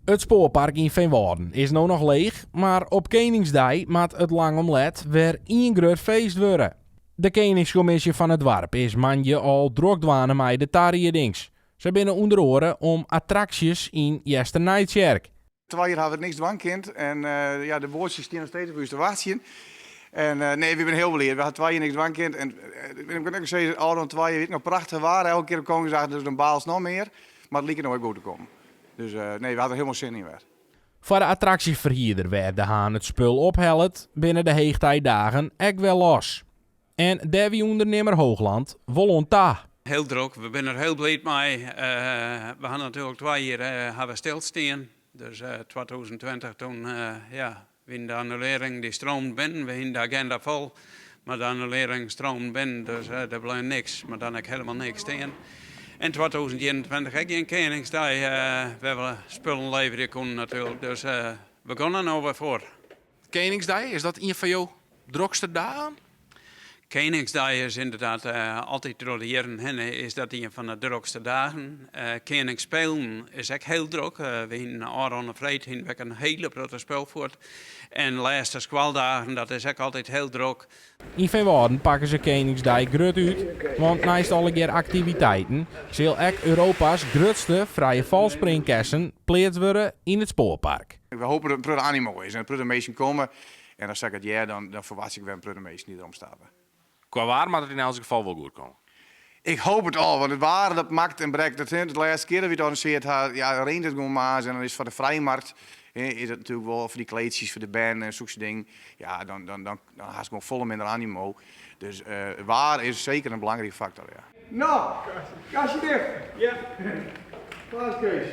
It spoarpark yn Feanwâlden is no noch leech, mar op Keningsdei moat it lang om let wer ien grut feest wurde. De keningskommisje fan it doarp is moandei al drok dwaande mei de tariedings. Sy binne ûnder oare om attraksjes yn Easternijtsjerk. Twa jier hawwe we niks dwaan kind en ja, de boatsjes stean noch steeds op ús te wachtsjen. En nee, wy binne hiel bliid. We ha 2 jier niks dwaan kind en ik moat ek sizze, ôfrûne 2 jier wie it noch prachtich waar elke kear op Koningsdag, dus dan baalst noch mear. Mar it liket no ek goed te kommen. Dus nee, we ha der hielendal sin yn wer. Foar de attraksjeferhierder wêr't De Haan it spul ophellet, binne de heechtijdagen ek wer los. En dêr wie ûndernimmer Hoogland wol oan ta. Hiel drok, we binne der hiel bliid mei. We ha natuerlik 2 jier ha we stilstean. Dus 2020 toen ja, wienen de annulearringen dy stroomden binnen. We hienen de agenda fol, mar de annulearringen stroomden binnen, dus der bleau niks, mar dan ek helemaal niks stean. En 2021 ek gjin Keningsdei wêr we spullen leverje koenen natuerlik. Dus we gean der no wer foar. Keningsdei, is dat ien fan jo drokste dagen? Keningsdei is ynderdaad altyd troch de jierren hinne is dat ien fan de drokste dagen. Keningsspelen is ek hiel drok. We hienen ôfrûne freed hienen we ek in hiele protte spul fuort. En lêste skoaldagen, dat is ek altyd hiel drok. Yn Feanwâlden pakke se Keningsdei grut út, want neist allegear aktiviteiten sil ek Europa's grutste frije falspringkessen pleatst wurde yn it spoarpark. We hoopje dat in protte animo is en in protte minsken komme. En as ik it hear, dan ferwachtsje ik wer in protte minsken dy't der omstappe. Kwa waar moat it yn elts gefal wol goed komme. Ik hoop it al, want it waar dat makt en brekt. Dat, de lêste kear dat we it organisearre ha, ja, reint it gewoan maas en dan is foar de frijmarkt, is it natuerlik wol foar dy kleedsjes foar de bern en sokke dingen, ja, dan, dan, dan, dan hast gewoan folle minder animo. Dus waar is seker in belangrike faktor, ja. No, kastje ticht. Ja. Klaar Kees.